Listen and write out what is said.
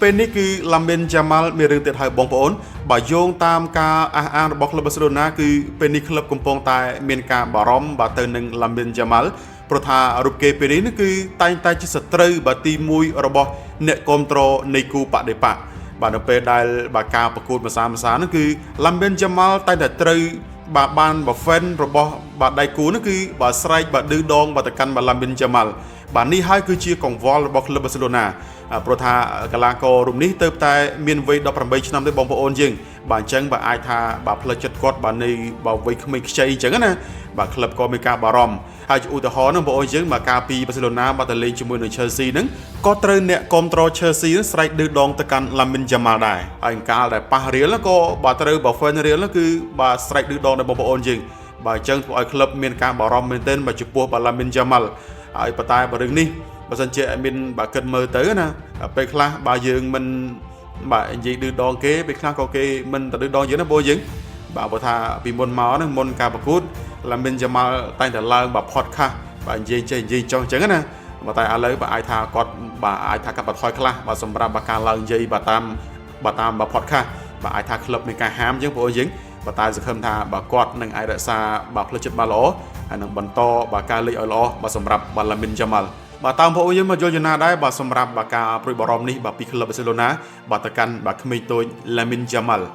ពេលនេះគឺឡាមីនយ៉ាម៉ាល់មានរឿងទៀតហើយបងប្អូនបើយោងតាមការអះអាងរបស់ក្លឹបបាសេឡូណាគឺពេលនេះក្លឹបកំពុងតែមានការបារម្ភបាទទៅនឹងឡាមីនយ៉ាម៉ាល់ព្រោះថារូបគេពេលនេះគឺតែងតែជាសត្រូវបាទទី1របស់អ្នកគ្រប់គ្រងនៃគូបដិបកបាទនៅពេលដែលបាទការប្រកួតម្សាម្សានោះគឺឡាមីនយ៉ាម៉ាល់តែងតែត្រូវបាទបានបើ fan របស់បាទដៃគូនោះគឺបាទស្រែកបាទឌឺដងបាទទៅកាន់បាទឡាមីនយ៉ាម៉ាល់បាទនេះហើយគឺជាកង្វល់របស់ក្លឹបបាសេឡូណាព្រោះថាកីឡាកររូបនេះទៅតែមានវ័យ18ឆ្នាំទេបងប្អូនយើងបាទអញ្ចឹងបាទអាចថាបាទផ្លូវចិត្តគាត់បាទនៅបាទវ័យក្មេងខ្ចីអញ្ចឹងណាបាទក្លឹបក៏មានការបារម្ភហើយឧទាហរណ៍ហ្នឹងបងប្អូនយើងបាទការពីបាសេឡូណាបាទទៅលេងជាមួយនឹង Chelsea ហ្នឹងក៏ត្រូវអ្នកគាំទ្រ Chelsea ហ្នឹងស្រែកឌឺដងទៅកាន់ Lamine Yamal ដែរហើយកាលដែលប៉ះរៀលក៏បាទត្រូវបើ fan រៀលគឺបាទស្រែកឌឺដងដល់បងប្អូនយើងបាទអញ្ចឹងធ្វើឲ្យក្លឹបមានការបារម្ភមែនទែនបាទចំពោះបាទ Lamine Yamal ហើយប៉ុន្តែបើរឿងនេះបើសិនជាឲ្យមានបាទគិតមើលទៅណាពេលខ្លះបើយើងមិនបាទនិយាយឌឺដងគេពេលខ្លះក៏គេមិនទៅឌឺដងយើងណាបងយើងបាទបើថាពីមុនមកហ្នឹងមុនការប្រកួតឡាមីនយ៉ាម៉ាល់តែងតែឡើងបាទ podcast បាទនិយាយចេះនិយាយចុះអញ្ចឹងណាបើតែឥឡូវបាទអាចថាគាត់បាទអាចថាកាត់បន្ថយខ្លះបាទសម្រាប់បាទការឡើងនិយាយបាទតាមបាទតាមបាទ podcast បាទអាចថាក្លឹបមានការហាមអញ្ចឹងបងយើងបាទតែសង្ឃឹមថាបាទគាត់នឹងអាចរក្សាបាទផ្លូវចិត្តបានល្អហើយនឹងបន្តបាទការលេងឲ្យល្អបាទសម្រាប់បាទឡាមីនយ៉ាម៉ាល់បាទតាមបងប្អូនយើងមកយល់យ៉ាងណាដែរបាទសម្រាប់បាទការព្រួយបារម្ភនេះបាទពីក្លឹបបាសេឡូណាបាទទៅកាន់បាទក្មេងតូចឡាមីនយ៉ាម៉ាល់។